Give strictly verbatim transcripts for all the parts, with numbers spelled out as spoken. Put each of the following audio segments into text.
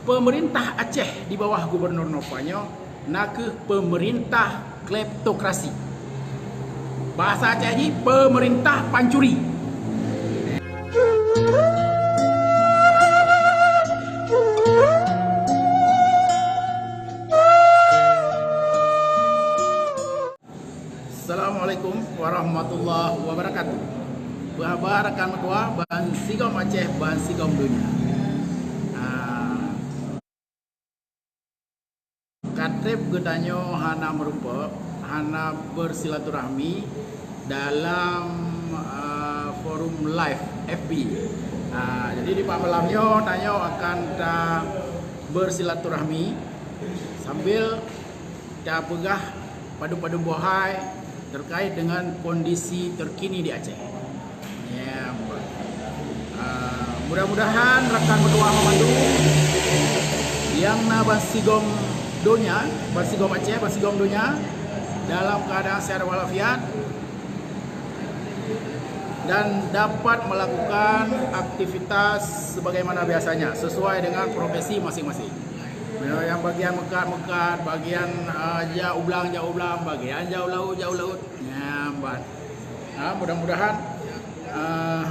Pemerintah Aceh di bawah Gubernur Nova nyoe na kheueh pemerintah kleptokrasi. Bahasa Aceh jih, pemerintah pancuri. Assalamualaikum warahmatullahi wabarakatuh. Peuhaba rakan meutuah ban sigom Aceh, ban sigom donya. Ah, ka treb geutanyoe hana meurumpok, hana bersilaturahmi dalam, ah, forum live F B. Ah, jadi di malam nyoe tanyoe akan ta bersilaturahmi sambil tapeugah padum-padum bohai terkait dengan kondisi terkini di Aceh. Ya, ah, mudah-mudahan rakan meutuah bandum nyang na ban sigom donya, ban sigom Aceh, ban sigom donya dalam keadaan sehat walafiat dan dapat melakukan aktivitas sebagaimana biasanya sesuai dengan profesi masing-masing. Ya, nyang bagian meukat-meukat, bagian, ah, jak u blang, jak u blang, bagian jak u laôt, jak u laôt. Nyan ban. Ah, mudah-mudahan, ah,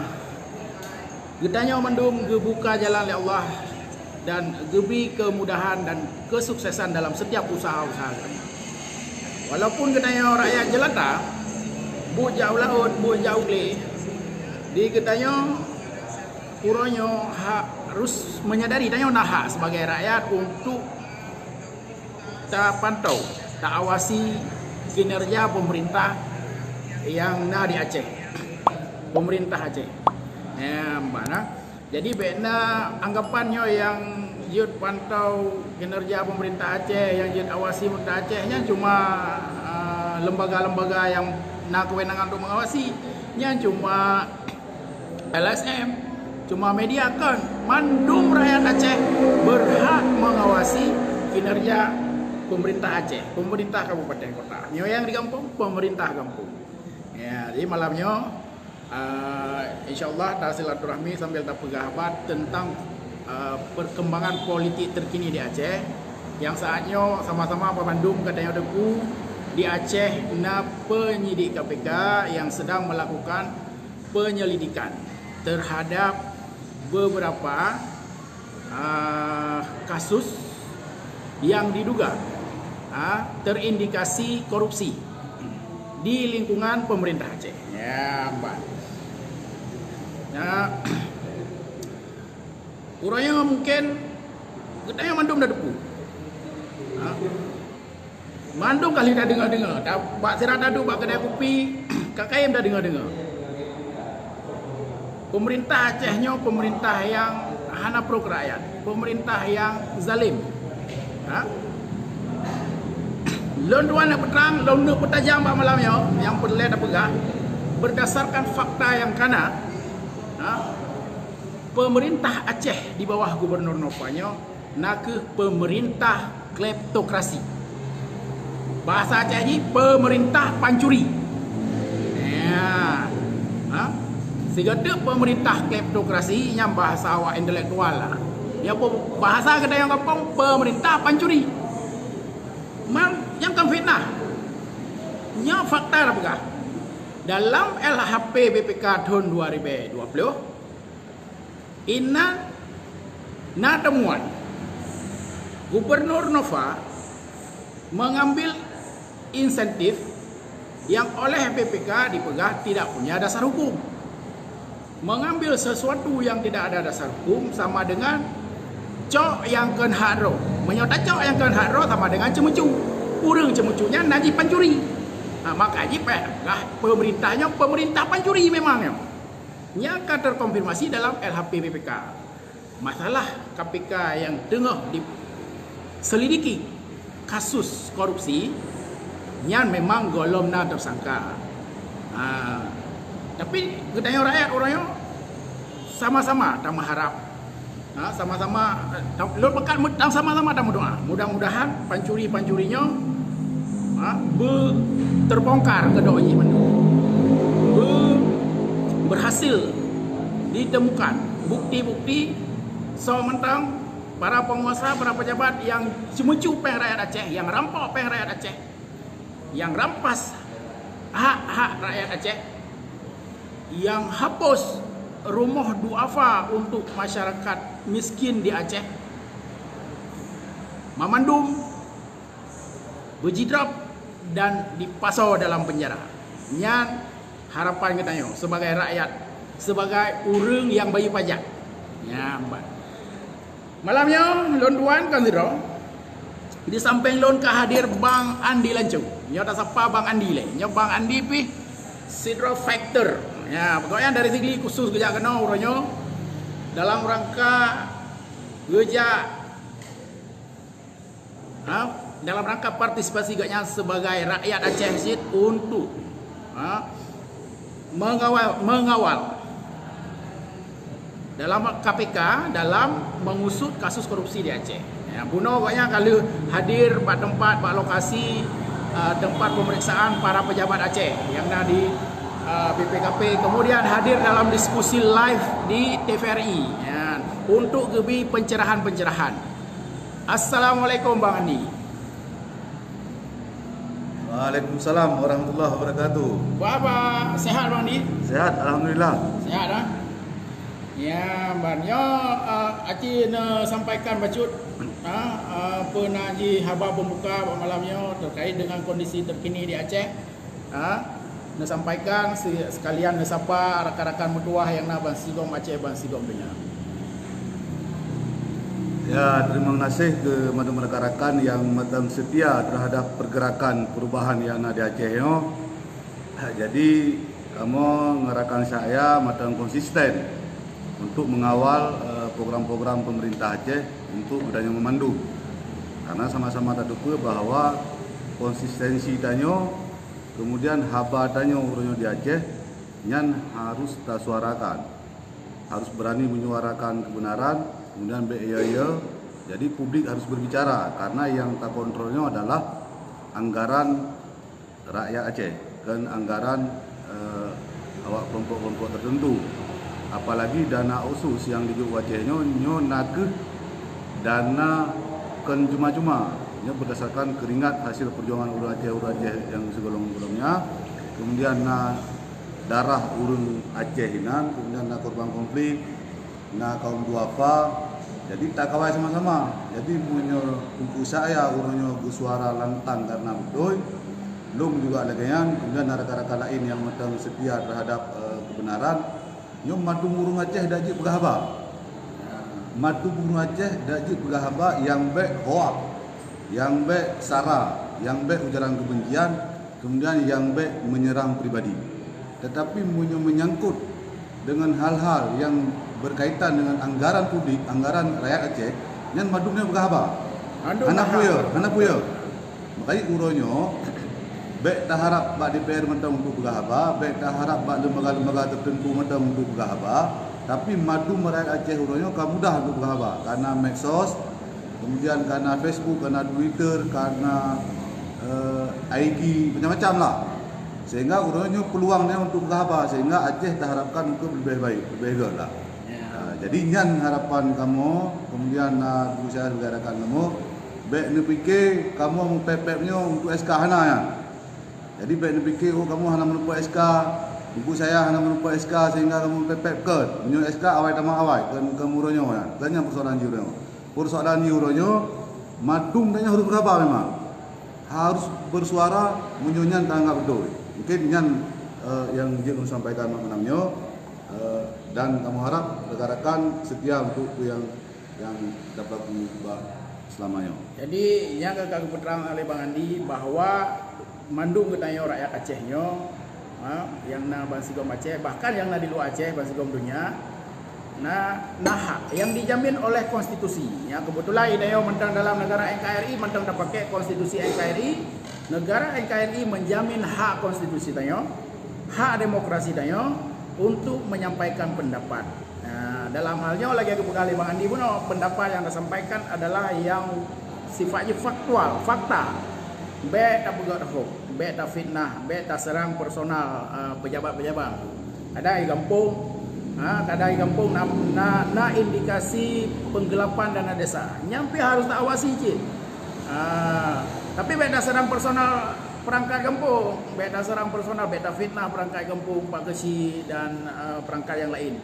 geutanyoe mandum geubuka jalan lé Allah dan geubri kemudahan dan kesuksesan dalam setiap usaha-usaha geutanyoe. Walaupun geutanyoe rakyat jelata, buet jak u laôt, buet jak u glé, di geutanyoe uroe nyoe harus menyadari tanyoe na hak sebagai rakyat untuk tapantau, taawasi kinerja pemerintah nyang na di Aceh. Pemerintah Aceh. Nyan ban. Jadi, bék na anggapan nyoe nyang jeuet pantau kinerja pemerintah Aceh, nyang jeuet awasi pemerintah Aceh, nyan cuma, ah, lembaga-lembaga nyang na kewenangan untuk mengawasi. Nyan cuma L S M, cuma media, kon. Mandum rakyat Aceh berhak mengawasi kinerja pemerintah Aceh, pemerintah kabupaten kota. Nyoe nyang di gampông, pemerintah gampông. Ya, jadi malam nyoe, ah, insya Allah tasilaturahmi sambil tapeugah haba tentang, ah, perkembangan politik terkini di Aceh. Nyang saat nyoe sama-sama bandum geutanyoe teupeu, di Aceh na penyidik K P K nyang sedang melakukan penyelidikan terhadap beberapa, ah, kasus yang diduga, ah, terindikasi korupsi di lingkungan pemerintah Aceh. Ya, ban. Ya. Uroe nyoe mungkin geutanyoe mandum na teupeu. Ha? Mandum ka lheueh tadeungoe-deungoe. Ta-, bak sira taduek bak keudai kupi, ka kayém tadeungoe-deungoe. Pemerintah Aceh nyoe pemerintah nyang hana pro keu rakyat, pemerintah nyang zalim. Ha? Lôn tuan nyang peutrang, lôn neuk peutajam bak malam nyoe, nyang peureulée tapeugah, berdasarkan fakta nyang kana, ha? Pemerintah Aceh di bawah Gubernur Nova nyoe na kheueh pemerintah kleptokrasi. Bahasa Aceh jih, pemerintah pancuri. Ya. Ha? Sigoe teuk pemerintah kleptokrasi nyang bahasa awak intelektual lah. Ya, pe-, bahasa geutanyoe gampông, pemerintah pancuri. Memang nyang kon fitnah. Nyoe fakta tapeugah. Dalam L H P B P K thon dua ribu dua puluh, Inan na temuan Gubernur Nova mengambil insentif yang oleh B P K dipeugah tidak punya dasar hukum. Mengambil sesuatu yang tidak ada dasar hukum sama dengan cok nyang kon hak droe. Meunyoe tacok nyang kon hak droe sama dengan ceumeucue. Ureuëng ceumeucue nyan na jih pancuri. Ha, maka jih peugah pemerintah nyoe pemerintah pancuri memang nyoe. Nyang ka terkonfirmasi dalam L H P B P K. Masalah K P K nyang teungoh diselidiki kasus korupsi nyan memang gohlom na tersangka. Ha, tapi geutanyoe rakyat uroe nyoe sama-sama tameuharab. Ha, sama-sama, eh, tam-, lôn peugah mu-, tam-, sama-sama tameudoa. Mudah-mudahan pancuri-pancuri nyoe, ha, be-, terbongkar keudroe jih mandum. Be-, berhasil ditemukan bukti-bukti soe mantong Para penguasa, para pejabat yang ceumucu péng rakyat Aceh, yang rampok péng rakyat Aceh, yang rampas hak-hak rakyat Aceh, yang hapus rumoh duafa untuk masyarakat miskin di Aceh, mamandum beujidrop dan dipasoe dalam penjara. Nyan harapan geutanyoe sebagai rakyat, sebagai ureuëng nyang bayeue pajak. Nyan ban. Malam nyoe lôn tuan kon sidroe, di sampéng lôn ka hadir Bang Andi Lancu. Nyoe tasapa Bang Andi lé. Nyoe Bang Andi pih sidroe fighter. Ya, pokoknya dari segi khusus geujak keunoe uroe nyoe dalam rangka geujak, ha, dalam rangka partisipasi geuhnyan sebagai rakyat Aceh cit untuk, ha, mengawal, mengawal dalam K P K dalam mengusut kasus korupsi di Aceh. Ya, bunoe gobnyan ka lheueh hadir bak tempat, bak lokasi, uh, tempat pemeriksaan para pejabat Aceh yang na di, uh, B P K P, kemudian hadir dalam diskusi live di T V R I, ya, untuk geubri pencerahan-pencerahan. Assalamualaikum Bang Andi. Waalaikumsalam warahmatullahi wabarakatuh. Buat apa? Sehat Bang Andi? Sehat, alhamdulillah. Sehat ah. Ya, ban nyoe, uh, aci neusampaikan bacut, ha, uh, peue na jih haba pembuka bak malam nyoe terkait dengan kondisi terkini di Aceh. Ha, neusampaikan se-, sekalian neusapa rakan-rakan meutuwah nyang na ban sigom Aceh, ban sigom donya. Ya, terima kasih ke mandum rakan-rakan yang mantong setia terhadap pergerakan perubahan yang na di Aceh nyoe. Ha, jadi, kamoe ngon rakan saya mantong konsisten untuk mengawal, eh, program-program pemerintah Aceh untuk geutanyoe memandu. Karena sama-sama tateupeue bahwa konsistensi tanyoe, kemudian haba tanyoe uroe nyoe di Aceh, nyan harus tasuarakan. Harus berani menyuarakan kebenaran, kemudian bék ya-ya. Jadi publik harus berbicara, karena yang takontrol nyoe adalah anggaran rakyat Aceh, kon anggaran, eh, awak kelompok-kelompok tertentu. Apalagi dana otsus nyang dijok u Aceh nyoe, nyoe nakeuh dana kon cuma-cuma. Nyoe berdasarkan keringat hasil perjuangan ureuëng Aceh, ureuëng Aceh nyang sigohlom-gohlomnya. Kemudian na darah ureuëng Aceh inan, kemudian na korban konflik, na kaum duafa. Jadi takawai sama-sama. Jadi meunyoe Teungku Syah uroe nyoe geusuara lantang karena beutôi, lôn juga lagée nyan, kemudian na rakan-rakan laén nyang mantong setia terhadap, eh, kebenaran, nyoe mandum ureuëng Aceh dak jeuet peugah haba. Mandum ureuëng Aceh dak jeuet peugah haba nyang bék hoak, nyang bék sara, nyang bék ujaran kebencian, kemudian nyang bék menyerang pribadi. Tetapi meunyoe menyangkut dengan hal-hal yang berkaitan dengan anggaran publik, anggaran rakyat Aceh, nyan mandum nyan peugah haba. Mandum hana peugah haba. Peue ya, hana peue ya. Makajih uroe nyoe, bék taharap bak D P R mantong untuk peugah haba, bék taharap bak lembaga-lembaga tertentu mantong untuk peugah haba, tapi mandum rakyat Aceh uroe nyoe ka mudah untuk peugah haba. Karena medsos, kemudian karena Facebook, karena Twitter, karena, eh, I G, macam-macam lah. Sehingga uroe nyoe peluang nyan untuk peugah haba, sehingga Aceh taharapkan untuk lebih baik, lebih göt lah. Ya. Ha, jadi nyan harapan kamoe, kemudian, ah, berusaha sebagai rakan kamoe, bék neupike kamoe meupép-pép nyoe untuk S K, hana nyan. Jadi bék neupike, oh, kamoe hana meureumpok S K, Teungku Syah hana meureumpok S K sehingga kamoe meupép-pép, kon. Meunyoe S K awai tamah awai, kon, kon uroe nyoe nyan. Kon nyan persoalan jih uroe nyoe. Persoalan jih uroe nyoe, mandum tanyoe harôh beuraba memang. Harôh bersuara meunyoe nyan taanggap beutôi. Mungkin nyan, eh, nyang jeuet lôn sampaikan malam nyoe, eh, dan kamoe harap rakan-rakan setia untuk peue nyang, nyang tapaku bak seulama nyoe. Jadi, nyang ka geupeutrang oleh Bang Andi bahwa mandum geutanyoe rakyat Aceh nyoe, ha, nyang na bansigom Aceh, bahkan nyang na di luwa Aceh, bansigom donya, na, na hak nyang dijamin oleh konstitusi. Ya, kebetulan geutanyoe mantong dalam negara N K R I, mantong tapakai konstitusi N K R I. Negara N K R I menjamin hak konstitusi tanyoe, hak demokrasi tanyoe untuk menyampaikan pendapat. Nah, dalam hal nyoe lagée geupeugah lé Bang Andi bunoe, pendapat nyang tasampaikan adalah nyang sifat jih faktual, fakta. Bék tapeugét hoax, bék tafitnah, bék taseurang personal, eh, pejabat-pejabat. Kadang di gampông, Ha, kadang di gampông na, na, na indikasi penggelapan dana desa. Nyan pih harus taawasi cit. Ha, tapi bèk taseurang personal perangkat gampông, bèk taseurang personal, bèk tafitnah perangkat gampông, Pak Keuchik dan, eh, perangkat yang lain.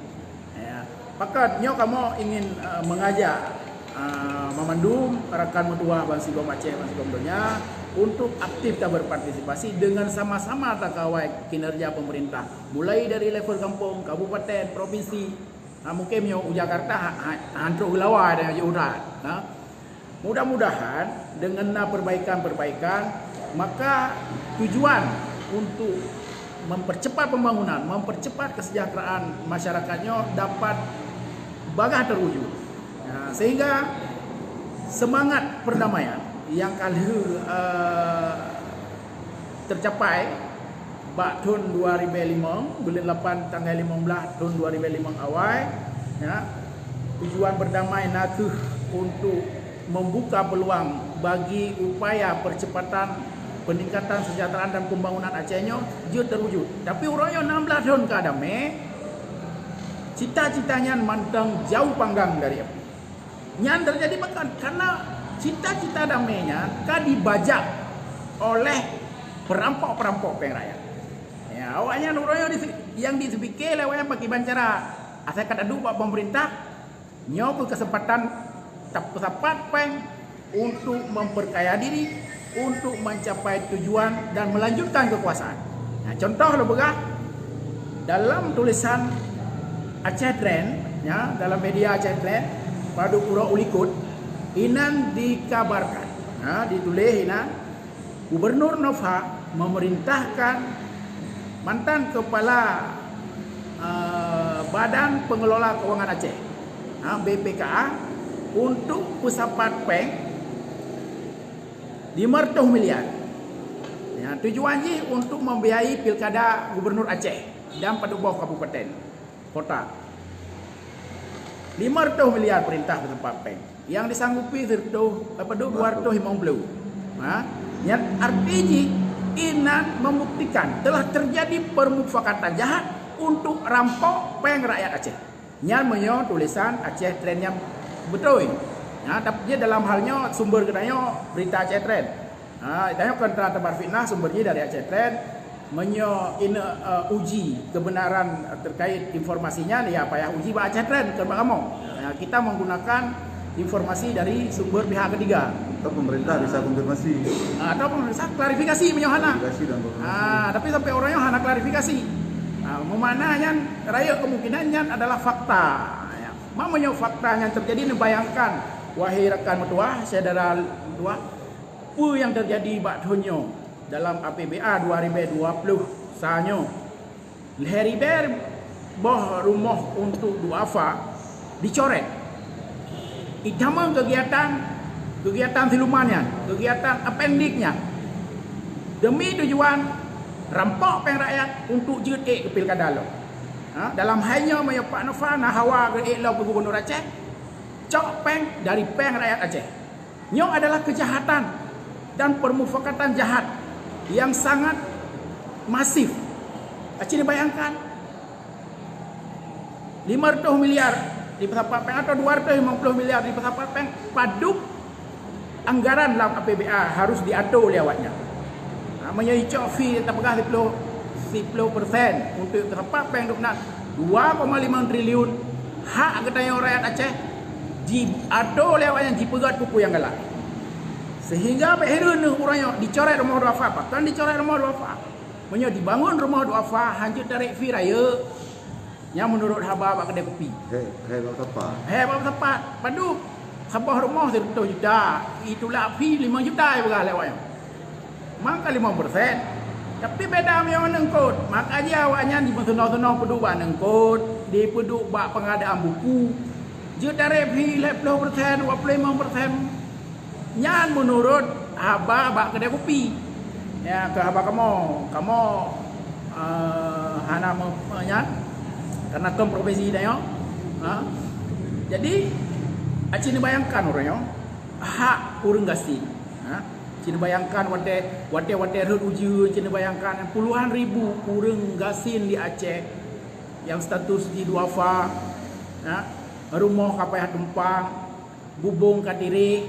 Ya. Pakat nyoe kamoe ingin, eh, mengajak, eh, meumandum rakan meutuwah bansigom Aceh, bansigom donya untuk aktif dan berpartisipasi dengan sama-sama takawai kinerja pemerintah. Mulai dari level gampông, kabupaten, provinsi. Ha, mungkin meunyoe u Jakarta, ha, ha, han trok geulawa dan jeuet urat. Ha. Mudah-mudahan dengan na perbaikan-perbaikan, maka tujuan untuk mempercepat pembangunan, mempercepat kesejahteraan masyarakat nyoe dapat bagah terwujud. Ha, sehingga semangat perdamaian yang ka lheueh, eh, tercapai bak thon dua ribèe limong, buleuen lapan tanggai limong blaih thon dua ribèe limong awai, ya, tujuan berdamai nakeuh untuk membuka peluang bagi upaya percepatan peningkatan kesejahteraan dan pembangunan Aceh nyoe jeuet terwujud. Tapi uroe nyoe nam blaih thon ka damé, cita-cita nyan mantong jauh panggang dari api. Nyan terjadi pakon? Karena cita-cita damé nyan ka dibajak oleh perampok-perampok péng rakyat. Ya, awaknyan uroe nyoe di, nyang jipike lé awaknyan pakiban cara asai ka taduek bak pemerintah, nyoe keuh kesempatan tapeusapat péng untuk memperkaya diri, untuk mencapai tujuan dan melanjutkan kekuasaan. Nah, contoh lôn peugah, dalam tulisan Aceh Trend, ya, dalam media Aceh Trend, padub uroe u likot, inan dikabarkan, ya, dituléh inan, Gubernur Nova memerintahkan mantan kepala, eh, Badan Pengelola Keuangan Aceh, ha, B P K A, untuk peusapat péng lima ratus miliar. Ya, tujuan jih untuk membiayai pilkada gubernur Aceh dan padub boh kabupaten, kota. Lima ratus miliar perintah peusapat péng. Nyang disanggupi sireutoh, apa tu, dua ratus limong puluh. Ha? Nyan arti jih inan membuktikan telah terjadi permufakatan jahat untuk rampok péng rakyat Aceh. Nyan meunyoe tulisan Aceh Trend nyang beutôi. Ha, tapi jih dalam hal nyoe sumber geutanyoe berita Aceh Trend. Ha, tanyoe kon teuma tebar fitnah, sumber jih dari Aceh Trend. Meunyoe ineuk, eh, uji kebenaran terkait informasi nyan, ya payah uji bak Aceh Trend, kon bak kamoe. Ya, kita menggunakan informasi dari sumber pihak ketiga. Atau pemerintah bisa konfirmasi. Ah, atau pemerintah klarifikasi meunyoe hana. Klarifikasi dan konfirmasi. Ah, tapi sampai uroe nyoe hana klarifikasi. Ah, meumakna nyan rayeuk kemungkinan nyan adalah fakta. Ya. Ma meunyoe fakta nyan terjadi, neubayangkan, wahai rakan meutuwah, syedara meutuwah, peue nyang terjadi bak thon nyoe dalam A P B A dua ribèe dua ploh sa nyoe. Lhèe ribèe boh rumoh untuk duafa dicoret. Itamong kegiatan, kegiatan siluman nyan, kegiatan apendik nyan, demi tujuan rampok péng rakyat untuk jeuet ék keu pilkada lom. Ha, dalam hai nyoe meunyoe Pak Nova na hawa geuék lom keu gubernur Aceh, cok péng dari péng rakyat Aceh. Nyoe adalah kejahatan dan permufakatan jahat yang sangat masif. Aci neubayangkan, lima ratus miliar dipeusapat péng atau dua ratus limong ploh miliar dipeusapat péng padub anggaran lam A P B A harus diatur lé awaknyan. Ha, meunyoe icok fee tapeugah siploh, siploh persen untuk teusapat péng dum nan dua koma lima triliun hak geutanyoe rakyat Aceh jiatur lé awaknyan jipeugét keu peue nyang galak. Sehingga bèk hireuen neuh uroe nyoe dicoret rumoh duafa, pakon dicoret rumoh duafa. Meunyoe dibangun rumoh duafa han jeuet tarek fee rayeuk, nyan meunurot haba bak keudè kupi. He, he, bak sapat. He, bak sapat. Padub saboh rumoh sireutoh juta, itulak fee limong juta ipeugah lé awaknyan. Mangka limong persen. Tapi beda meunyoe aneuk eungkôt. Maka jih awaknyan jipeuseunoh-seunoh peuduek bak aneuk eungkôt, dipeuduek bak pengadaan buku. Jeuet tarek fee lhèe ploh persen, dua ploh limong persen. Nyan meunurot haba bak keudè kupi. Ya, keu haba kamoe, kamoe, eh, hana me-, nyan, karena kon profesi tanyoe. Ha? Jadi, aci neubayangkan uroe nyoe, hak ureueng gasien. Ha? Aci neubayangkan watèe, watèe, watèe rhot ujeuen, aci neubayangkan puluhan ribu ureueng gasien di Aceh nyang status jih duafa, ya, rumoh ka payah tumpang, bubông ka tireh,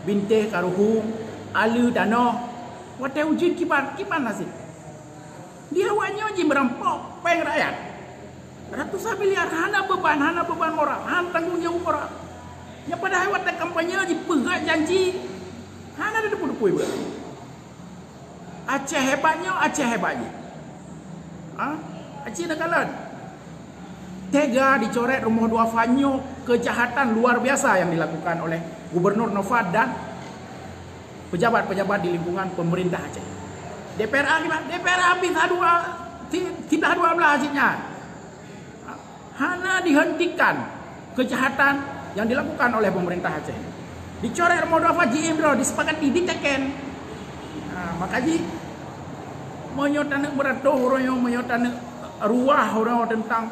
bintéh ka ruhueng, aleue tanoh. Watée ujeuen kiban, kiban naseb. Di awak nyoe jimeurampok péng rakyat. Ratusan miliar hana beuban, hana beuban moral, hana tanggong jaweueb moral. Nyang padahai watée kampanye jipeugah janji, hana teupeue-teupeue. Aceh hebat nyoe, Aceh hebat jih. Ha? Aceh neukalon. Tega dicoret rumoh duafa nyoe, kejahatan luar biasa yang dilakukan oleh Gubernur Nova dan pejabat-pejabat di lingkungan pemerintah Aceh. DPRA gimana? DPRA habis dua, ti-, tiga dua belas jih nyan. Hana dihentikan kejahatan yang dilakukan oleh pemerintah Aceh. Dicoret rumoh duafa, jiék droe, disepakati, diteken. Ha, maka jih, meunyoe taneuk beuratoh uroe nyoe, meunyoe taneuk ruah uroe nyoe tentang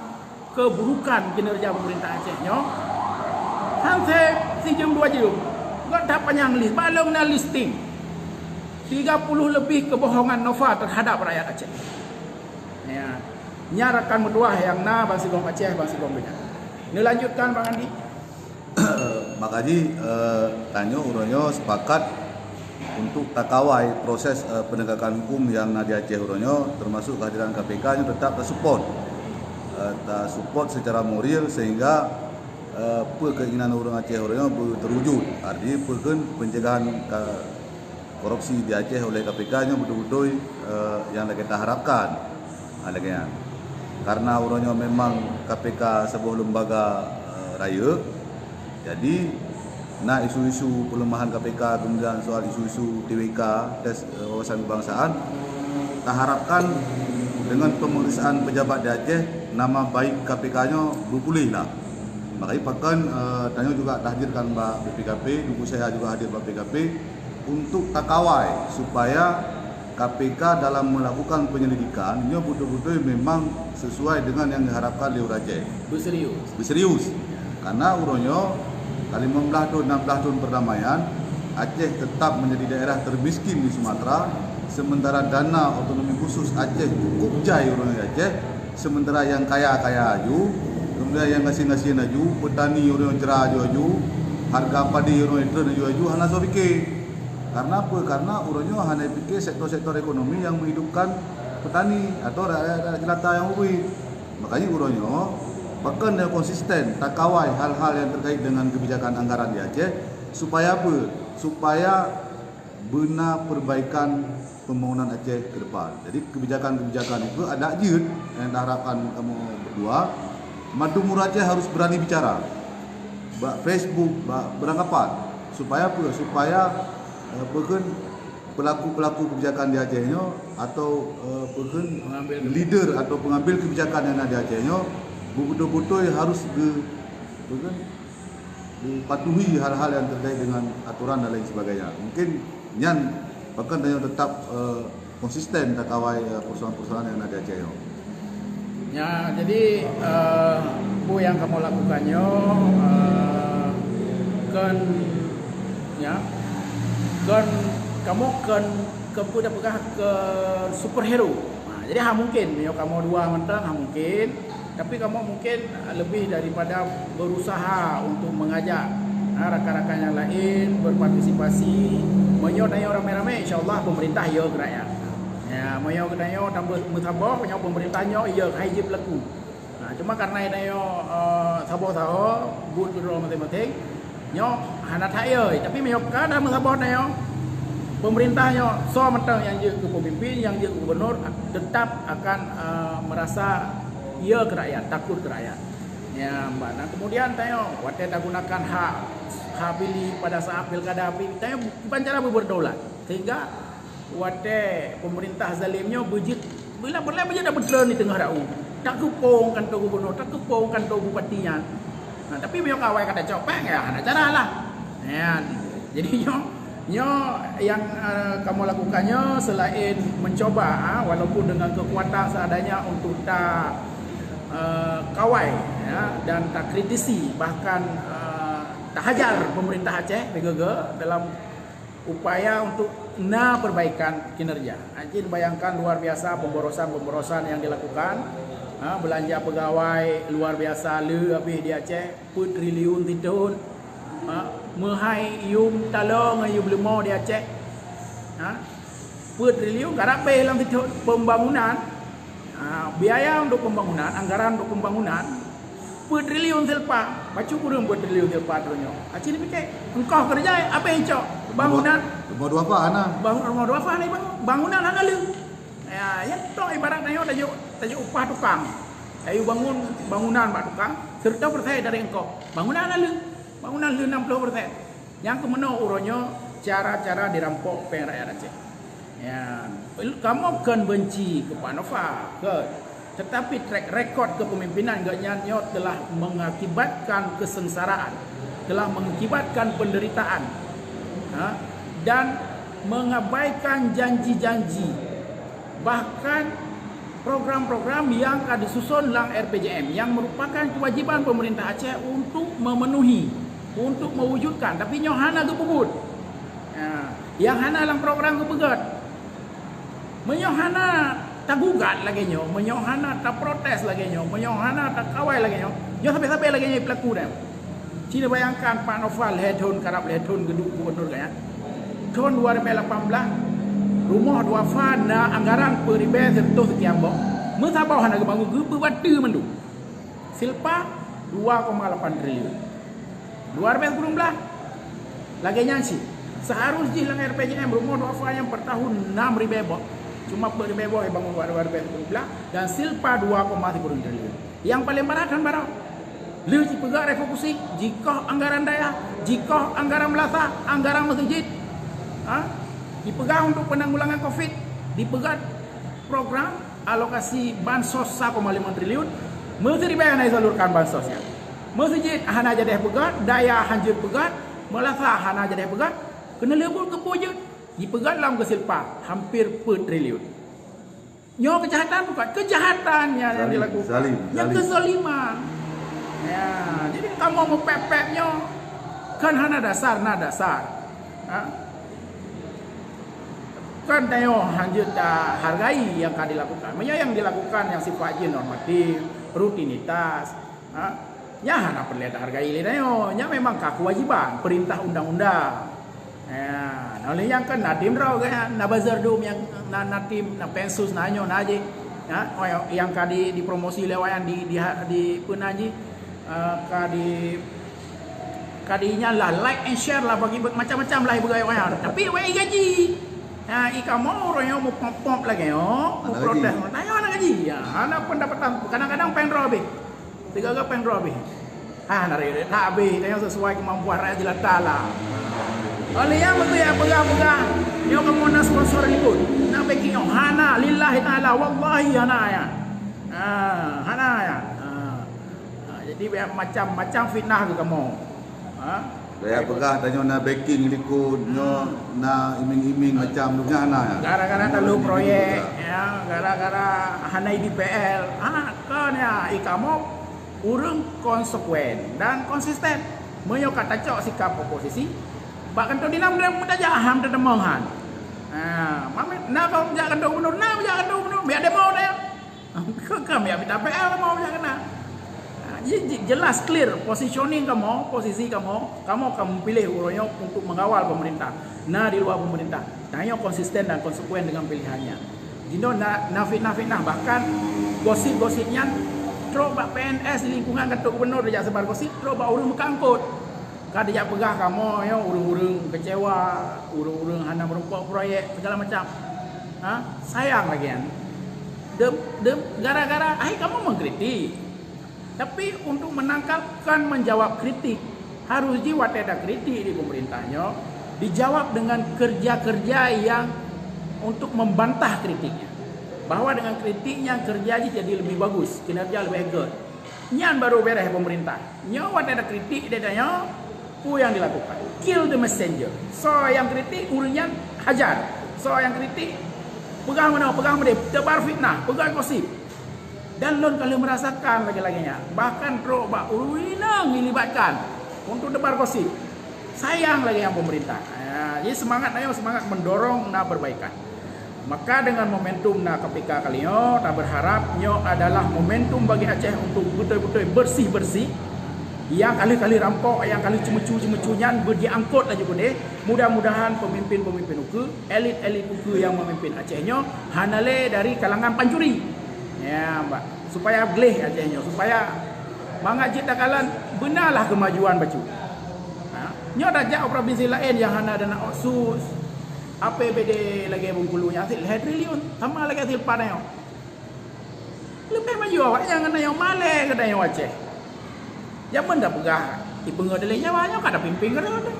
keburukan kinerja pemerintah Aceh nyoe, han sijeuem dua jeuem, göt that panyang list, bak lôn na listing tiga puluh lebih kebohongan Nova terhadap rakyat Aceh. Ya. Nyan rakan meutuah nyang na bansigom Aceh, bansigom donya. Neulanjutkan, Bang Andi. Maka jih, eh, tanyoe uroe nyoe sepakat untuk takawai proses, eh, penegakan hukum nyang na di Aceh uroe nyoe, termasuk kehadiran K P K nyoe tetap tasupport. Eh, tasupport secara moral sehingga, eh, peue keinginan ureuëng Aceh uroe nyoe beu-, terwujud. Artinya, peue kheun pencegahan ka-, korupsi di Aceh oleh K P K nyoe beutôi-beutôi, eh, nyang lagée taharapkan. Ha, lagée nyan. Karena uroe nyoe memang K P K saboh lembaga, eh, rayeuk. Jadi, na isu-isu pelemahan K P K, kemudian soal isu-isu T W K, tes, eh, wawasan kebangsaan, taharapkan dengan pemeriksaan pejabat di Aceh, nama baik K P K nyoe beupuléh lah. Makajih pakon, eh, tanyoe juga tahadirkan bak B P K P, Teungku Syekh juga hadir bak B P K P, untuk takawai supaya K P K dalam melakukan penyelidikan nyoe beutôi-beutôi memang sesuai dengan yang diharapkan lé ureuëng Aceh. Beuserius. Beuserius. Karena uroe nyoe, ka limong blaih thon, enam blaih thon perdamaian, Aceh tetap menjadi daerah termiskin di Sumatera, sementara dana otonomi khusus Aceh cukup jai uroe nyoe di Aceh, sementara nyang kaya-kaya aju, kemudian nyang gasien-gasien aju, petani uroe nyoe cra aju-aju, hareuga padi uroe nyoe treun aju-aju, hana soe pike. Karena apa? Karena uroe nyoe hana pike sektor-sektor ekonomi yang menghidupkan petani atau rakyat-rakyat jelata nyang ubit. Makajih uroe nyoe, pakon nyang konsisten takawai hal-hal yang terkait dengan kebijakan anggaran di Aceh, supaya apa? Supaya beuna perbaikan pembangunan Aceh ke depan. Jadi, kebijakan-kebijakan itu adak jeuet nyang diharapkan kamoe berdua, mandum ureuëng Aceh harus berani bicara. Bak Facebook, bak beurangkapat. Supaya apa? Supaya, eh, peue kheun pelaku-pelaku kebijakan di Aceh nyoe atau, eh, peue kheun leader atau pengambil kebijakan yang ada di Aceh nyoe beutôi-beutôi harus ge-, peue kheun dipatuhi hal-hal yang terkait dengan aturan dan lain sebagainya. Mungkin nyan pakon tanyoe tetap, eh, konsisten takawai, eh, persoalan-persoalan yang ada di Aceh nyoe. Ya, jadi, eh, peue nyang kamoe lakukan nyoe, eh, kon, ya, kon, kamoe kon, kon peue tapeugah, kon superhero. Ha, jadi hana mungkin meunyoe kamoe dua mantong, hana mungkin. Tapi kamoe mungkin lebih daripada berusaha untuk mengajak, ha, rakan-rakan nyang laén berpartisipasi. Meunyoe tanyoe ramé-ramé, insya Allah pemerintah yö keu rakyat. Ya, meunyoe geutanyoe tanyoe meusaboh, nyoe pemerintah nyoe yö hai jeuet peulaku. Nah, cuma karena tanyoe, eh, saboh-saboh, buet keudroe maséng-maséng, nyoe hana that yö. Tapi meunyoe ka na meusaboh tanyoe, pemerintah nyoe soe mantong nyang jeuet keu pemimpin, nyang jeuet keu gubernur, tetap akan, eh, merasa yö keu rakyat, takot keu rakyat. Ya, mbak. Nah, kemudian tanyoe watée tagunakan hak, hak pilih pada saat pilkada, pilih, tanyoe ban cara berdaulat. Sehingga watée pemerintah zalim nyoe beujeuet, bila peureulée beujeuet dak beutreun di teungoh rau. Takeupong kantor gubernur, takeupong kantor bupati nyan. Nah, tapi meunyoe awai ka tacok péng, ya, hana cara lah. Ya, jadi nyoe, nyoe nyang, eh, kamoe lakukan nyoe selain mencoba, ah, walaupun dengan kekuatan seadanya untuk ta, eh, kawai, ya, dan takritisi, bahkan, eh, tahajar pemerintah Aceh, P G G, dalam upaya untuk na perbaikan kinerja. Nah, jih bayangkan luar biasa pemborosan-pemborosan yang dilakukan. Ha, beulanja peugawai luar biasa le habéh di Aceh, peuet triliun sithon. Ha, meuhai yum taloe ngon yum leumo di Aceh. Ha, peuet triliun karab lam sithon pembangunan. Ha, biaya untuk pembangunan, anggaran untuk pembangunan, peuet triliun silpa. Bacut ureuëng peuet triliun silpa droe nyoe. Aci dipike, engkoh keureuja, abéh cok. Bangunan. Rumoh duafa na. Bangun, rumoh duafa na bangun. Bangunan hana le. Ya, ya, toh ibarat nyoe tajok, tajok upah tukang. Ayu bangun bangunan bak tukang, seratus persen dari engkoh. Bangunan hana le. Bangunan le enam puluh persen. Nyang keumeunoe uroe nyoe cara-cara dirampok péng rakyat Aceh. Ya, kamoe kon benci keu Pak Nova, kon. Tetapi track record kepemimpinan gobnyan nyoe telah mengakibatkan kesengsaraan, telah mengakibatkan penderitaan, ha, dan mengabaikan janji-janji, bahkan program-program yang ka disusun lam R P J M yang merupakan kewajiban pemerintah Aceh untuk memenuhi, untuk mewujudkan, tapi nyoe hana geupeubuet. Ha, yang hana lam program geupeugét. Meunyoe hana tagugat lagée nyoe, meunyoe hana taprotes lagée nyoe, meunyoe hana takawai lagée nyoe, nyoe sabe-sabe lagée nyoe pelaku dah. Cina bayangkan Pak Noval lhée thon karab lhée thon geuduek gubernur gaya. Thon dua ribu lapan belas, rumoh duafa na anggaran peuet ribée seratus sekian boh. Meusaboh hana geubangun, geupeubateue mandum. Silpa dua koma lapan triliun. Dua ribée sikureueng blaih, lagée nyan cit. Seharus jih lam R P J M rumoh duafa nyang per tahun enam ribée boh. Cuma peuet ribée boh bangun dua ribée sikureueng blaih dan silpa dua koma sikureueng triliun. Yang paling berat kan barang. Lheueh jipeugah refokusi, jikoh anggaran dayah, jikoh anggaran meulasa, anggaran meuseujid. Ha? Dipeugah untuk penanggulangan covid, dipeugah program alokasi bansos sa koma lima triliun, meuseuribée hana disalurkan bansos nyan. Meuseujid hana jadi peugah, dayah hanjeuet peugah, meulasa hana jadi peugah, keuneulheueh buet keupeue jeuet, dipeugah lam keusilpa hampir peuet triliun. Nyoe kejahatan bukan? Kejahatan yang, yang dilakukan. Zalim, zalim. Kezaliman. Ya, jadi kamoe meupék-pék nyoe kan hana dasar, na dasar. Ha? Kan tanyoe hanjeuet tahargai nyang ka dilakukan. Meunyoe nyang dilakukan nyang sipat jih normatif, rutinitas, ha, nyan hana peureulée tahargai lé tanyoe. Nyan memang ka keuwajiban peurintah undang-undang. Ha, na lé nyang kan na tim droe kan, na buzzer dum nyang na, na tim, na pansus, na nyoe, na jih. Ha, oh, nyang ka di, dipromosi lé awaknyan di, di, di peuna jih, eh, ka di Kadi nyan lah, like and share lah, bagi macam-macam lah ibu gaya wayang. Tapi wayang gaji. Ha, i kamoe ureuëng nyang meupop-pop lagée nyoe, meuprotes, gaji. Tanyoe hana gaji. Ya, hana pendapatan, kadang-kadang péng droe habéh. Tiga-tiga péng droe habéh. Ha, na raya tak habéh, tanyoe sesuai kemampuan rakyat jelata lah. Oleh nyang beutôi nyang peugah-peugah, nyoe kamoe na sponsor ikut. Na backing nyoe, hana, lillahi ta'ala, wallahi hana ya. Ha, hana ya. Ha. Ha, jadi macam-macam fitnah keu kamoe. Ha? Daya peugah tanyoe na backing likot, nyoe na iming-iming macam tu nyan na. Gara-gara talu proyek, ya, gara-gara hana I D P L. Ha, kon ya, i kamoe ureuëng konsekuen dan konsisten. Meunyoe ka tacok sikap oposisi, bak kantô dinam dan meutajak ham teudeumeung han. Ha, mamit na kau jak kantô gubernur, na jak kantô gubernur, biar demo dah ya. Keu kami ambil T P L kamoe jak keunan. Ha, jadi jelas clear positioning kamoe, posisi kamoe, kamoe ka meupiléh uroe nyoe untuk mengawal pemerintah. Na di luar pemerintah. Tanyoe konsisten dan konsekuen dengan pilihannya. Jinoe na, na fitnah-fitnah, bahkan gosip-gosip nyan trok bak P N S di lingkungan Datuk Gubernur dijak sebar gosip, trok bak ureuëng meukeungkot. Ka dijak peugah kamoe nyoe ureuëng-ureuëng kecewa, ureuëng-ureuëng hana meurumpok proyek segala macam. Ha? Sayang lagi kan. Dem, dem, gara-gara ai kamoe mengkritik. Tapi untuk menangkal kan menjawab kritik. Harus ji watée ada kritik di pemerintah nyoe dijawab dengan kerja-kerja yang untuk membantah kritiknya. Bahwa dengan kritiknya kerja ji jadi lebih bagus, kinerja lebih good. Nyan baru beres pemerintah. Nyoe watée ada kritik dia tanya, peue nyang dilakukan? Kill the messenger. Soe nyang kritik, ureuëng nyan hajar. Soe nyang kritik, peugah meunoe, peugah meudeh, tebar fitnah, peugah gosip. Dan lôn ka lheueh merasakan lagée-lagée nyan. Bahkan trok bak ureuëng inong dilibatkan untuk tebar gosip. Sayang lagée nyang pemerintah. Ha, jadi semangat ayo semangat mendorong na perbaikan. Maka dengan momentum na K P K kali nyoe, ta berharap nyoe adalah momentum bagi Aceh untuk beutôi-beutôi bersih-bersih. Nyang ka lheueh-ka lheueh rampok, nyang ka lheueh ceumeucue-ceumeucue nyan beujiangkot laju keudeh. Mudah-mudahan pemimpin-pemimpin ukeue, elit-elit ukeue nyang memimpin Aceh nyoe hana lé dari kalangan pancuri. Ya, bah, supaya gleh Aceh nyoe, supaya mangat cit takalon beunalah kemajuan bacut. Ha? Nyoe tajak u provinsi laén nyang hana dana otsus, A P B D lagèe Bengkulu nyang sit lhèe triliun, sama lagèe Silpan nyoe. Leubeh maju awak nyang keunan nyoe malèe keunan nyoe Aceh. Jameun dah peugah, ipeungeut lé Jawa nyoe ka tapimpin keudroe teuh.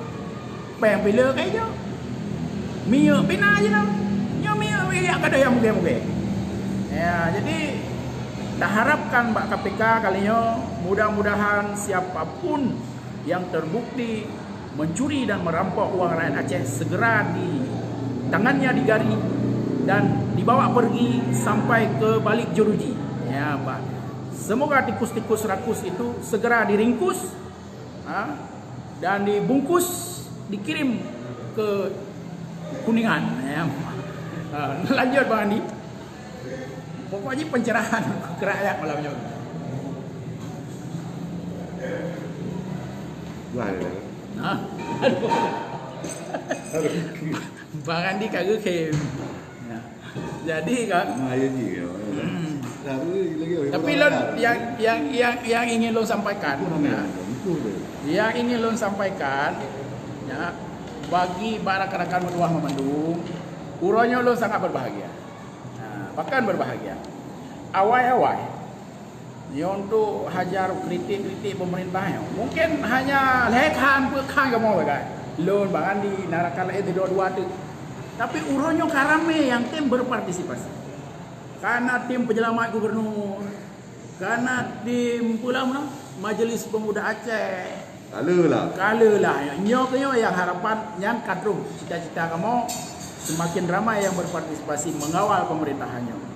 Péng pih le keu ijo. Minyeuk pih na jinoe. Nyoe minyeuk pih jak keudeh nyang mugèe-mugèe. Ya, jadi taharapkan bak K P K kali nyoe, mudah-mudahan siapa pun yang terbukti mencuri dan merampok uang rakyat Aceh segera di tangannya digari dan dibawa pergi sampai ke balik jeruji. Ya, bah. Semoga tikus-tikus rakus itu segera diringkus, ha, dan dibungkus, dikirim ke Kuningan. Ya. Ha, lanjut, Bang Andi. Pokoknya pencerahan keu rakyat malam nyoe. Wah, ya. Nah. Aduh. Aduh. Bang Andi ka geukem. Ya. Jadi kan. Nah, ya ji, ya. Hmm. Tapi lôn, yang, yang, yang, yang ingin lôn sampaikan, ya. Yang ingin lôn sampaikan, ya, bagi bak rakan-rakan meutuah meumandum, uroe nyoe lôn sangat berbahagia. Ha, bahkan berbahagia. Awai-awai, nyoe untuk hajar kritik-kritik pemerintah nyoe. Mungkin hanya lhèe khan, peuet khan kamoe sagai. Lôn, Bang Andi, na rakan laén sidua-dua teuk. Tapi uroe nyoe ka ramé nyang tem berpartisipasi. Ka na tim penyelamat gubernur, ka na tim peue lom, Majelis Pemuda Aceh, Kala lah. Kala lah. Nyoe keuh nyoe nyang harapan nyan ka troh cita-cita kamoe semakin ramai yang berpartisipasi mengawal pemerintahan nyoe.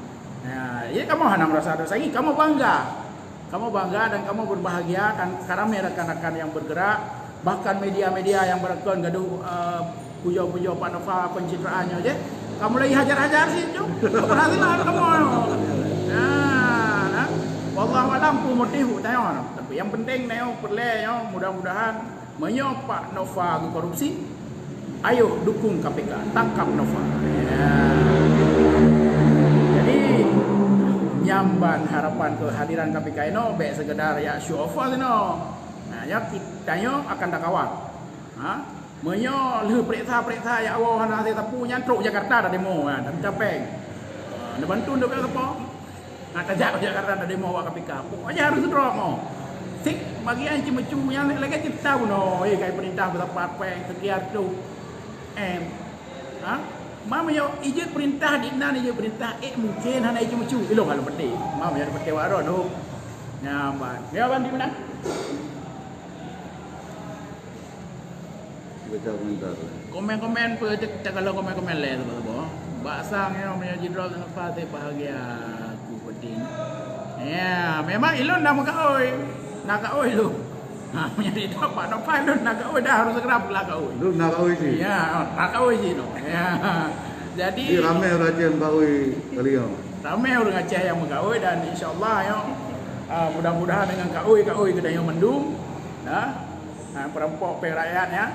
Nah, jadi kamoe hana merasa ada saingi, kamoe bangga. Kamoe bangga dan kamoe berbahagia kan ka ramai rakan-rakan yang bergerak, bahkan media-media yang berakon gaduh, eh, pujoe-pujoe Pak Nova pencitraan nyoe jeh. Kamoe lagi hajar-hajar sit tu. Keberhasilan kamoe. Nah, nah. Wallahu alam peue motif tanyoe. Tapi yang penting tanyoe peureulèe nyoe mudah-mudahan meunyoe Pak Nova geukorupsi, ayo dukung K P K, tangkap Nova. Ya. Jadi nyan ban harapan keuhadiran K P K inoe bèk sekedar ya show off inoe. Nah, ya tanyoe akan takawal. Ha? Meunyoe lheueh peuriksa-peuriksa nyang awai hana hase sapeue nyan trok Jakarta tademo, ha, dan capéng. Ha, neubantu neupeue sapeue. Ha, tajak Jakarta tademo awak K P K. Pokoknya harus drop mo. Sik bagian ceumeucue nyang lagèe cit tahu no, eh, kai peurintah beusapat péng sekian tu. Em. Ha? Ma meunyoe ijeuet peurintah di nan ijeuet peurintah, eh, mungkin hana ijeuet ceumeucue. Ilong hana peuté. Ma meunyoe peuté waro no. Nyaman. Ya ban di mana? Baca komentar. Komen-komen pun, cek, cek kalau komen-komen lé tu, tu. Bak sang nyoe meunyoe jidrop Nova, bahagia aku penting. Ya, memang ilôn dah meukaôi. Nak kaôi lôn. Ha, meunyoe jidrop Pak Nova, ilôn nak kaôi dah, harus segera pula kaôi. Lôn nak kaôi sih. Ya, nak kaôi sih tu. Ya. Jadi, jadi ramai ureueng Aceh meukaôi kali nyoe. Ramai ureueng Aceh yang meukaôi dan insya-Allah nyoe, ah, mudah-mudahan dengan kaôi-kaôi geutanyoe mandum, ya. Ha, perampok péng rakyat, ya.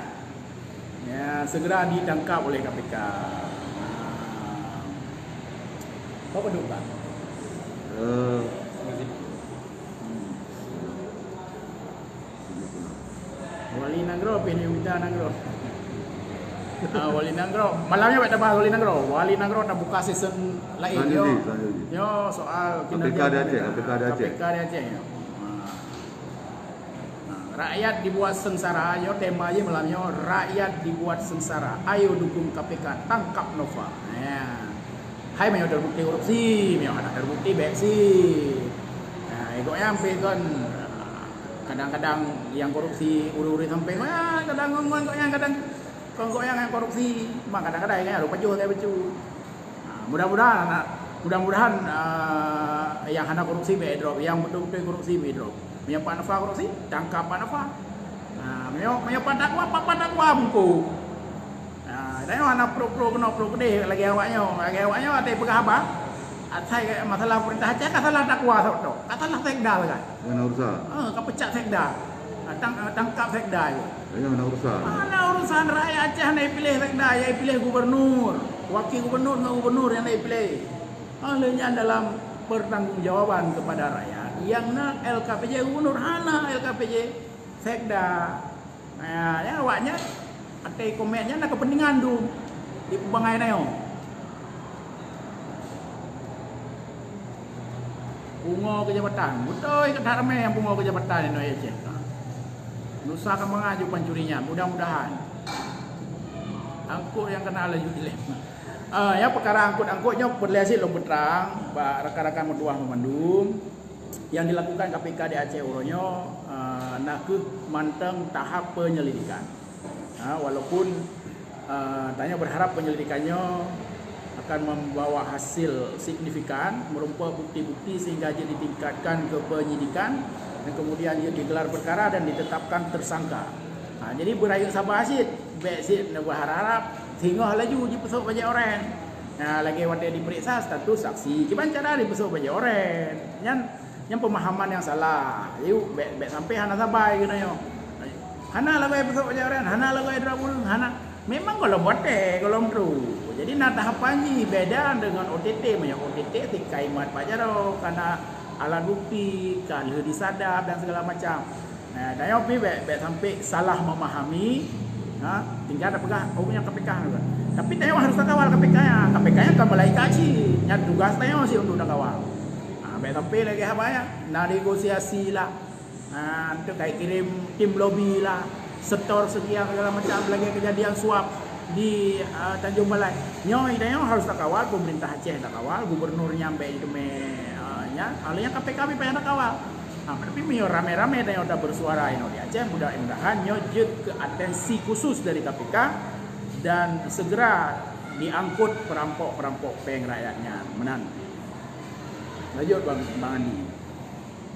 Ya, segera ditangkap oleh K P K. Ha. Apa duk, Bang? Eh. Hmm. Wali Nanggroe, pih ni minta Nanggroe. Ah, Wali Nanggroe. Malam nyoe bèk tabahas Wali Nanggroe. Wali Nanggroe tabuka season laén. Lanjut, yo. Lanjut. Yo, soal K P K di Aceh, K P K di Aceh. K P K di Aceh, yo. Ha. Nah, rakyat dibuat sengsara, nyoe tema jih malam nyoe, rakyat dibuat sengsara. Ayo dukung K P K, tangkap Nova. Ya. Hai meunyoe terbukti korupsi, meunyoe hana terbukti bèk sit. Nah, gobnyan pih kon, kadang-kadang nyang korupsi ureueng-ureueng sampéng, ah, kadang ngon gobnyan kadang kon gobnyan nyang korupsi, ma kadang-kadang nyang harôh pajoh sagai bacut. Ha, mudah-mudahan, mudah-mudahan, ah, nyang hana korupsi bèk drop, nyang beutôi-beutôi korupsi bèk drop. Meunyoe Pak Nova korupsi, tangkap Pak Nova. Ha, meunyoe, meunyoe Pak Dakwa, Pak, Pak Dakwa bungkôh. Ha, Tanyoe hana pro-pro keunoe pro keudeh lagèe awak nyoe. Lagèe awak nyoe até peugah haba. Asai masalah pemerintah Aceh ka salah dakwa sot tu. Ka salah sekda sagai. Hana urusan. Ha, ka pecat sekda. Ha, tang, ha, tangkap sekda je. Tanyoe hana urusan. Hana urusan, rakyat Aceh hana piléh sekda, nyang piléh gubernur, wakil gubernur ngon gubernur nyang piléh. Oleh nyan dalam pertanggungjawaban kepada rakyat, nyang na L K P J gubernur, hana L K P J sekda. Nah, ya, awaknyan até komen nyan na kepentingan tu di pubangai nyoe. Pungo kejabatan. Beutôi keuh that ramé nyang pungo kejabatan inoe Aceh. Nusa Kambangan ju pancuri nyan, mudah-mudahan angkot nyang kana laju dilem. Ah, ya, peukara angkot-angkot nyoe peureulèe cit lôn peutrang bak rakan-rakan meutuah meumandum. Yang dilakukan K P K di Aceh uroe nyoe, ah, na kheueh mantong tahap penyelidikan. Ha, walaupun, eh, tanyoe berharap penyelidikan nyoe akan membawa hasil signifikan, meureumpok bukti-bukti sehingga jeuet ditingkatkan ke penyidikan dan kemudian jeuet digelar perkara dan ditetapkan tersangka. Ha, jadi beurayeuk saba cit, bèk cit neuberharap singoh laju jipeusok bajèe orèng. Ha, lagèe watèe diperiksa status saksi, kiban cara jipeusok bajèe orèng. Nyan Nyan pemahaman nyang salah. Yuk, bèk, bèk sampai hana sabai keunoe nyoe. Hana lagèe peusok bajèe orèng, hana lagèe droe ureueng, hana. Memang gohlom watèe, gohlom trôh. Jadi na tahapan jih beda dengan O T T. Meunyoe O T T tingkai mat bak jaroe, kana alat bukti, ka lheueh disadap dan segala macam. Nah, tanyoe pih bèk, bèk sampai salah memahami. Ha, tinggai tapeugah, "Oh, nyan K P K." Tapi tanyoe harus takawal K P K nyan. K P K nyan kan malaikat cit. Nyan tugas tanyoe cit untuk takawal. Ha, bèk sampai lagèe haba nyan. Na negosiasi lah. Ha, enteuk ka kirém tim lobi lah. Setor sekian segala macam lagèe kejadian suap di, eh, Tanjung Balai. Nyoe tanyoe harus takawal, pemerintah Aceh takawal, gubernur nyan bèk jiteumé, eh, nyan. Oleh nyan K P K pih payah takawal. Ha, tapi meunyoe ramé-ramé tanyoe tabersuara inoe di Aceh, mudah-mudahan nyoe jeuet keu atensi khusus dari K P K dan segera diangkut perampok-perampok péng rakyat nyan. Meunan. Lanjut, Bang, Bang Andi.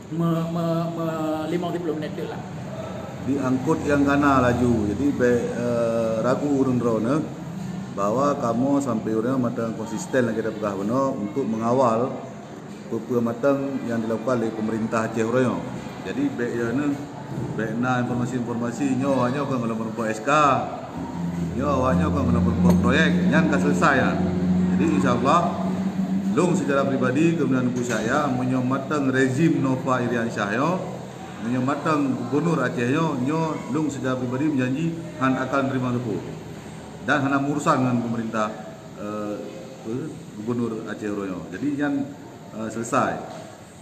Me, me, me, limong siplôh minit teuk lah. Diangkut nyang kana laju. Jadi, bèk, eh, ragu ureueng droeneuh bahwa kamoe sampai uroe nyoe mantong konsisten lagèe tapeugah bunoe untuk mengawal peue-peue mantong nyang dilakukan lé pemerintah Aceh uroe nyoe. Jadi, bèk ya neuh, bèk na informasi-informasi nyoe, nyoe kon gohlom meurumpok S K. Nyoe awak nyoe kon gohlom meurumpok proyek, nyan ka selesai nyan. Jadi, insya Allah, lôn secara pribadi, kemudian Teungku Syah, meunyoe mantong rezim Nova Iriansyah nyoe, meunyoe mantong gubernur Aceh nyoe, nyoe lôn secara pribadi meujanji hana akan nerima teupeu. Dan hana meurusan ngon pemerintah, eh, apa, gubernur Aceh uroe nyoe. Jadi, nyan, eh, selesai.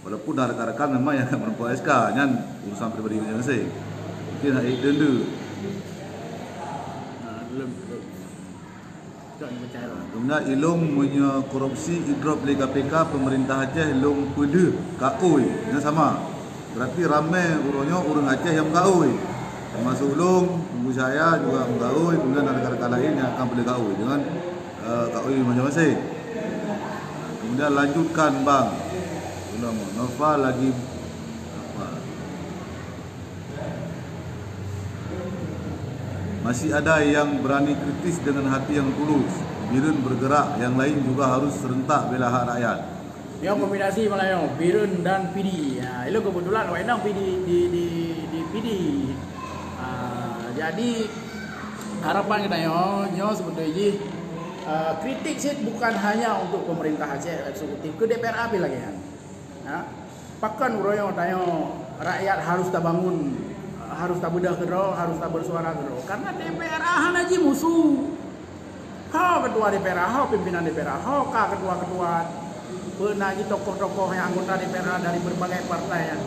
Walaupun na rakan-rakan memang nyang ka meurumpok S K, nyan urusan pribadi masing-masing. Mungkin hak deunde. Nah, lom, lom. Tak pecah lah. Kemudian ilong meunyoe korupsi idrop lé K P K, pemerintah Aceh lom peudeuh kaôi. Nyan sama. Berarti ramé uroe nyoe ureueng Aceh nyang meukaôi. Termasuk ulôn, Teungku Syah juga meukaôi, kemudian ada rakan-rakan lain nyang akan peudeuh kaôi dengan eh, kaôi masing-masing. Kemudian lanjutkan, Bang. Ulama Nova lagi apa? Masih ada yang berani kritis dengan hati yang tulus. Bireuen bergerak, yang lain juga harus serentak bela hak rakyat. Nyoe kombinasi malam nyoe, Bireuen dan Pidie. Ha, ilong kebetulan awak inong Pidie di, di, di Pidie. Ha, jadi harapan geutanyoe nyoe sebetulnya jih, eh, kritik cit bukan hanya untuk pemerintah Aceh eksekutif, ke D P R A pih lagèe nyan. Ha? Pakon uroe nyoe tanyoe rakyat harus tabangun, harus tabeudôh keudroe, harus tabersuara keudroe. Karena D P R A hana jimusu. Ho ketua D P R A, ho pimpinan D P R A, ho ka ketua-ketua, peue na jih tokoh-tokoh nyang anggota D P R A dari berbagai partai nyan.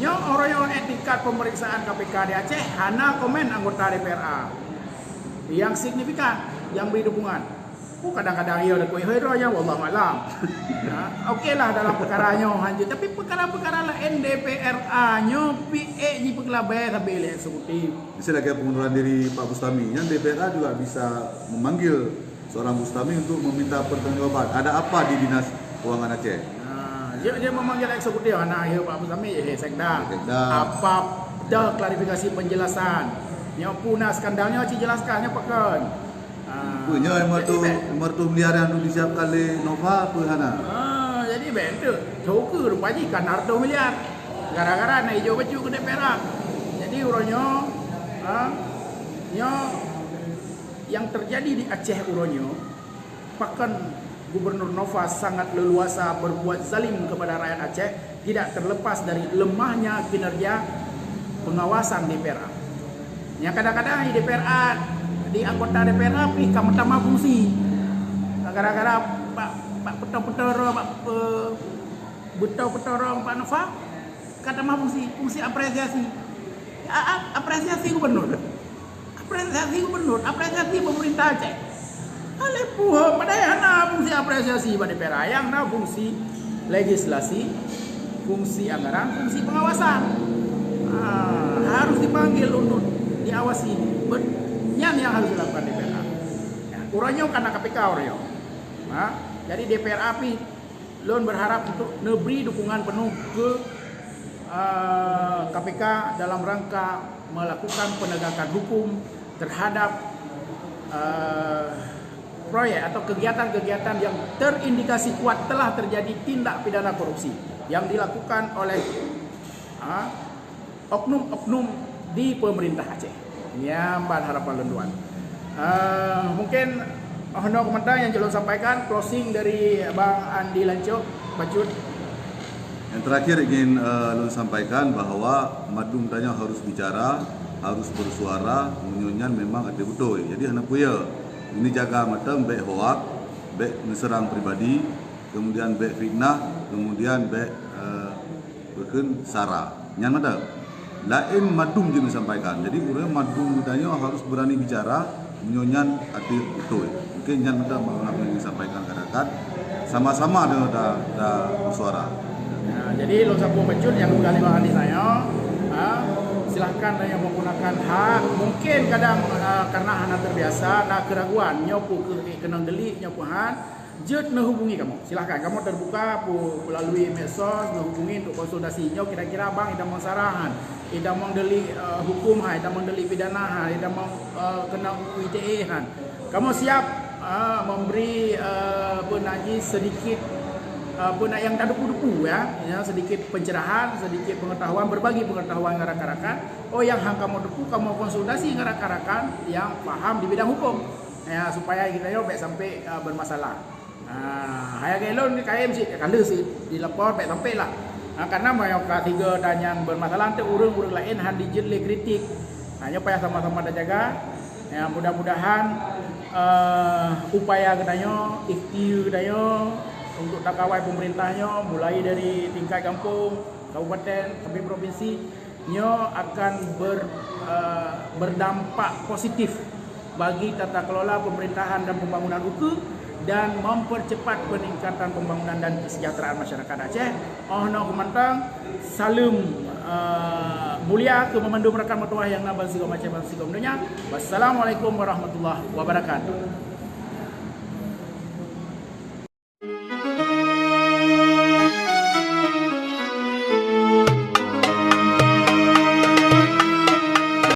Nyoe uroe nyoe tingkat pemeriksaan K P K di Aceh hana komen anggota D P R A nyang signifikan nyang bri dukungan. Oh, kadang-kadang iya deungon hero nyan, wallahu alam. Nah, oke lah dalam perkara nyoe hanjeuet, tapi perkara-perkara laén D P R A nyoe pih ék jipeugah lagèe sabe lé eksekutif. Misal lagèe pengunduran diri Pak Bustami, nyan D P R A juga bisa memanggil seorang Bustami untuk meminta pertanggungjawaban. Ada apa di Dinas Keuangan Aceh? Nah, dia, dia memanggil eksekutif, nah, ya, Pak Bustami, ya, sekda. Sekda. Apa dah klarifikasi penjelasan? Nyoe peue na skandal nyoe, ci jelaskan nyoe pakon. Ha, Peue nyoe lima ratus, lima ratus miliar nyang disiapkan lé Nova, peue hana? Ah, jadi bèk tu. Coke rupa jih kan lima ratus miliar. Gara-gara na ijok bacut keu D P R A. Jadi uroe nyoe, ha, nyoe yang terjadi di Aceh uroe nyoe, pakon Gubernur Nova sangat leluasa berbuat zalim kepada rakyat Aceh, tidak terlepas dari lemahnya kinerja pengawasan D P R A. Nyang kadang-kadang di D P R A, di anggota D P R A pih ka meutamah fungsi. Gara-gara bak, bak peutong-peutong droe, bak, eh, beutong-peutong droe bak Nova, ka tamah fungsi, fungsi apresiasi. A-, a-, apresiasi gubernur. Apresiasi gubernur, apresiasi pemerintah Aceh. Alèh puhom, padahai hana fungsi apresiasi bak D P R A, nyang na fungsi legislasi, fungsi anggaran, fungsi pengawasan. Ah, harus dipanggil untuk diawasi. Bet-, nyan yang harus dilakukan D P R A. Ya, uroe nyoe ka na K P K uroe nyoe. Ha, jadi D P R A pih lôn berharap untuk neubri dukungan penuh ke, eh, K P K dalam rangka melakukan penegakan hukum terhadap, eh, proyek atau kegiatan-kegiatan yang terindikasi kuat telah terjadi tindak pidana korupsi yang dilakukan oleh, ah, oknum-oknum di pemerintah Aceh. Nyan ban harapan lôn tuan. Ah, mungkin, oh, no komentar nyang jeuet lôn sampaikan, closing dari Bang Andi Lancok, bacut. Yang terakhir ingin, eh, lôn sampaikan bahwa mandum tanyoe harus bicara, harus bersuara, meunyoe nyan memang até beutôi. Jadi hana peue ya. Ini jaga mata bèk hoak, bèk neuseurang pribadi, kemudian bèk fitnah, kemudian bèk, eh, beukeun sara. Nyan mata. Laén mandum jeuet neusampaikan. Jadi ureueng mandum geutanyoe harus berani bicara, meunyoe nyan até beutôi. Mungkin nyan mata maaf nyang ingin sampaikan ke rakan. Sama-sama da, da, da bersuara. Nah, jadi lôn sambung bacut nyang kali Bang Andi saya, ha, silahkan tanyoe menggunakan hak. Mungkin kadang, ha, karena hana terbiasa, na keraguan, nyoe peue keu keunong delik, nyoe peue han. Jeuet neuhubungi kamoe. Silahkan, kamoe terbuka pu-, melalui medsos, neuhubungi untuk konsultasi. Nyoe kira-kira bang itamong sara han, itamong delik, eh, hukum han, itamong delik pidana han, itamong, eh, keunong U I I T E han. Kamoe siap, eh, memberi, eh, apa nak ji, sedikit, eh, apa nak, yang tak depu-depu ya, ya, sedikit pencerahan, sedikit pengetahuan, berbagi pengetahuan dengan rakan-rakan. Oh, yang han kamoe depu, kamoe konsultasi dengan rakan-rakan yang faham di bidang hukum. Ya, supaya kita nyoe bèk sampai, uh, bermasalah. Ha, hai lagèe lôn ni kayém cit, ka lheueh cit dilapor bèk sampai lah. Ha, karena meunyoe ka tiga dan nyang bermasalah, nanti ureueng-ureueng laén han dijeuet lé kritik. Ha, nyoe payah sama-sama tajaga. Ya, mudah-mudahan, eh, upaya geutanyoe, ikhtiar geutanyoe untuk takawai pemerintah nyoe, mulai dari tingkat gampông, kabupaten, sampai provinsi, nyoe akan ber-, eh, berdampak positif bagi tata kelola pemerintahan dan pembangunan ukeue dan mempercepat peningkatan pembangunan dan kesejahteraan masyarakat Aceh. Oh no keumantong, saleuem, eh, mulia keu meumandum rakan meutuwah nyang na ban sigom Aceh ban sigom donya. Wassalamualaikum warahmatullahi wabarakatuh.